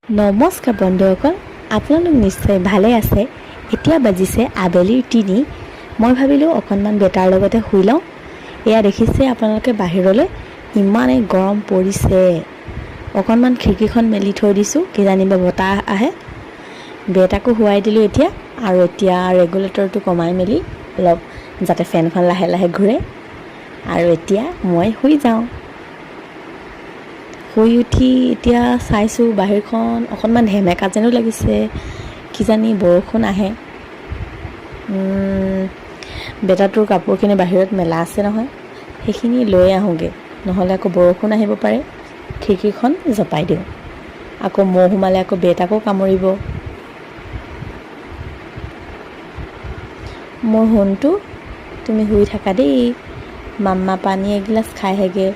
নমস্কাৰ বন্ধুসকল, আপোনালোক নিশ্চয় ভালে আছে। এতিয়া বাজিছে আবেলিৰ 3। মই ভাবিলোঁ অকণমান বেটাৰ লগতে শুই লওঁ। এয়া দেখিছে আপোনালোকে, বাহিৰলৈ ইমানেই গৰম পৰিছে। অকণমান খিৰিকীখন মেলি থৈ দিছোঁ, কিজানিবা বতাহ আহে। বেটাকো শুৱাই দিলোঁ এতিয়া আৰু এতিয়া ৰেগুলেটৰটো কমাই মেলি অলপ, যাতে ফেনখন লাহে লাহে ঘূৰে। আৰু এতিয়া মই শুই যাওঁ। শুই উঠি এতিয়া চাইছোঁ, বাহিৰখন অকণমান সেমেকা যেনো লাগিছে, কিজানি বৰষুণ আহে। বেটাটোৰ কাপোৰখিনি বাহিৰত মেলা আছে নহয়, সেইখিনি লৈ আহোঁগৈ, নহ'লে আকৌ বৰষুণ আহিব পাৰে। খিৰিকীখন জপাই দিওঁ, আকৌ মহ সোমালে আকৌ বেটাকো কামুৰিব। মোৰ সোণটো, তুমি শুই থাকা দেই, মাম্মা পানী এগিলাচ খাই আহেগৈ।